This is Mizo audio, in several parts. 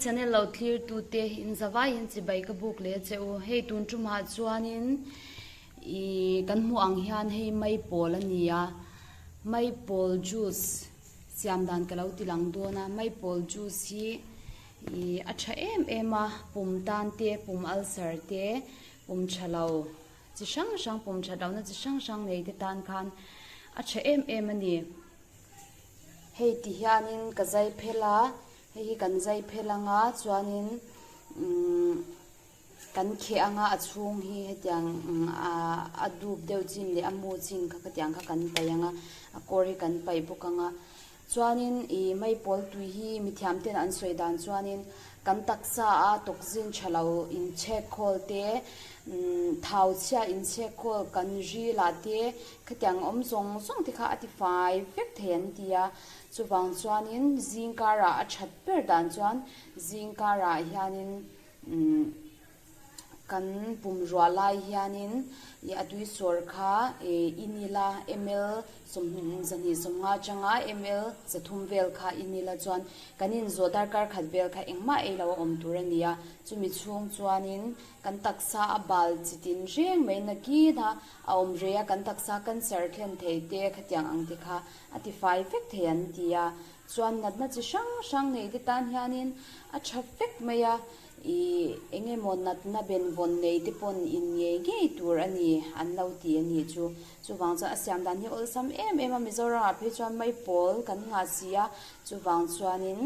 channel lo thlir tute in zavaiin chibai ka buk leh che u. Hei tun tumah chuanin ih kan hmuh ang hian hei maipawl a ni a, maipawl juice siam dan ka lo ti lang dawn a, maipawl juice hi ih a tha em em a, pum tan te, pum ulcer te, pum tha lo chi hrang hrang pum that lohna chi hrang hrang nei te tan khan a tha em em a ni. Hei ti hianin ka zai phel a, hei hi kan zai phel anga chuanin umm kan kheh anga a chhung hi hetiang ah a dup deuh chin leh a mu chin kha khatiang kha kan paih anga a kawr hi kan paih bawk anga chuanin ih maipawl tui hi mithiam ten an sawi dan chuanin kan taksa a tawkzin tha lo inchhek khawl te umm thau chhia inchhek khawl kan ril ah te Khatiang awm zawng zawng te kha a ti fai vek thei an ti a, chuvang chuanin zing karah a that ber dan chuan zing karah hianin umm kan pumruah lai hianin ih a tui sawr kha ih in ila ml 20 sawmnga atanga ml 300 vel kha in ila chuan kan inzawh darkar khat vel kha engmah ei lo a awm tur a ni a, chumi chhung chuanin kan taksa a bal chi tin reng mai nakin a. A awm rei a, kan taksa cancer thlen thei te khatiang ang te kha a ti fai vek thei an ti a, chuan natna chi hrang hrang nei te tan hianin a tha vek mai a, ih eng emaw natna benvawn nei te pawn in ngei ngei tur a ni an lo ti a nih chu. Chuvang chuan a siam dan hi awlsam em em a, Mizoram ah phei chuan maipawl kan nghah si a, chuvang chuanin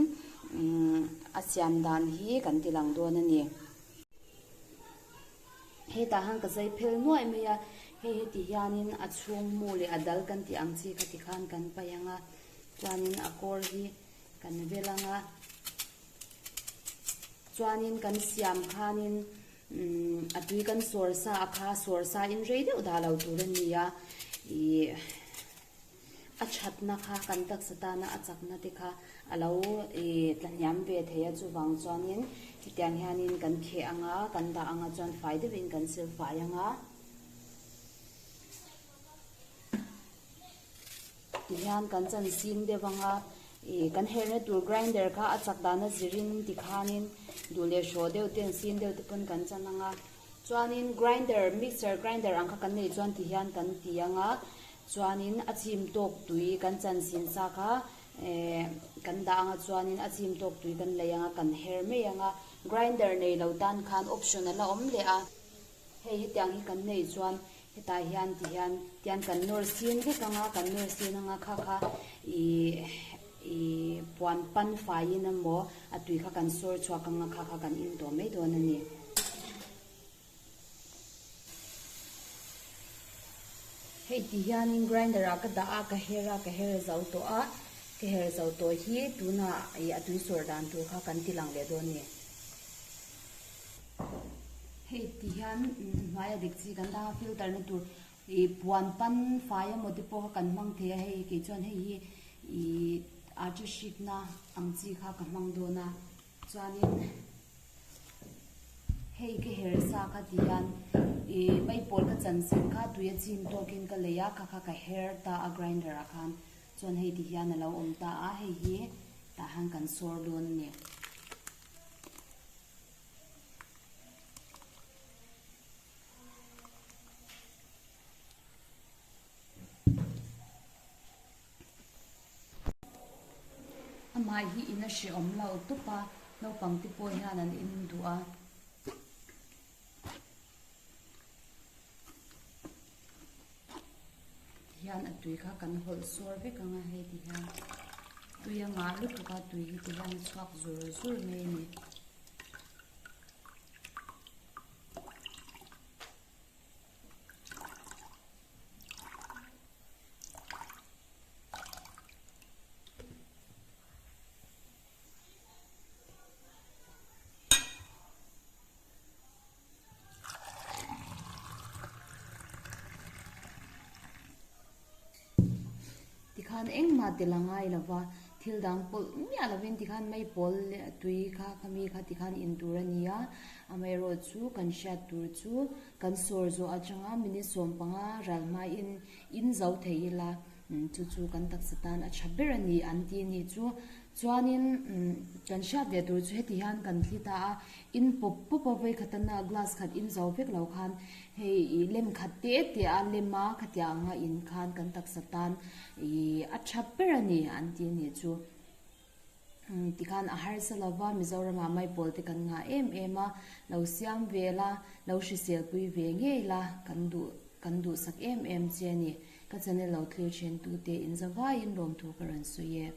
umm a siam dan hi kan ti lang dawn a ni. Hetah hian ka zai phel nuaih mai a, hei heti hianin a chhung mu leh a dal kan tih ang chi kha tikhan kan paih ang a, chuanin a kawr hi kan vel ang a, chuanin kan siam khanin umm a tui kan sawr sa a kha sawr sa in rei deuh dah lo tur a ni a, ih. A thatna kha kan taksa tana a chakna te kha a lo ih tla hniam ve thei a, chuvang chuanin hetiang hianin kan kheh ang a, kan dah ang a chuan fai deuhin kan sil fai ang a. Tihian kan chan sin deuh ang a, ih kan herna tur grinder kha a chak dana zirin tikhanin duh leh hrawh deuh ten sin deuh te pawn kan chan ang a. Chuanin grinder, mixer grinder ang kha kan neih chuan tihian kan ti ang a, Chuanin a chim tawk tui kan chan sin sa kha eh kan dah anga chuanin a chim tawk tui kan lei anga kan her mai anga grinder nei lo tan khan option a la awm leh a, hei hetiang hi kan neih chuan hetah hian ti hian tian kan nawr sin vek anga kan nawr sin anga kha kha ih ih puan pan faiin emaw a tui kha kan sawr chhuak anga kha kha kan in tawh mai dawn a ni. Hei ti hianin grinder ah ka dah a, ka her a, ka her zo tawh a, ka her zo tawh hi tunah ih a tui sawr dan tur kha kan ti lang leh dawn a ni. Hei ti hian hnuaia dik chi kan dah a, filter na tur ih puan pan fai emaw te pawh kha kan hmang thei a, hei kei chuan hei hi ih arti hrikna ang chi kha ka hmang dawn a, chuanin. Hei ka her sa kha ti hian ih maipawl ka chan sen kha tui a chim tawkin ka lei a, kha kha ka her ta a grinder ah khan chuan hei ti hian a lo awm ta a, hei hi tah hian kan sawr dawn a ni. Amah hi in a hrehawm lo tawp a, naupang te pawh hian an in duh a. Tihian a tui kha kan hawlh sawr vek ang a hei ti hian tui a ngah lutuk a tui hi ti hian a chhuak zur zur mai a ni. Tikhan engmah tel a ngai lo va, thil dang pawlh miah lovin tikhan maipawl leh tui kha khami kha tikhan in tur a ni a, amaherawhchu kan hriat tur chu Kan sawr zawh atanga minute 15 ral hmain in zo thei ila. Chu chu kan taksa tan a tha ber a ni an ti a nih chu. Chuanin kan hriat ve tur chu heti hian kan thli ta a, in pawp pawp a vawikhat a glass khat in zo vek lo khan hei ih lem khat te te a lem a khatiang anga in khan kan taksa tan ih a tha ber a ni an ti a nih chu. Tikhan a harsa lova Mizoramah maipawl te kan ngah em em a, lo siam ve la, lo hrisel pui ve ngei la kan duh kan duhsak em em che a ni. Ka channel lo thlir thin tute in zavaiin lawmthu ka rawn sawi e.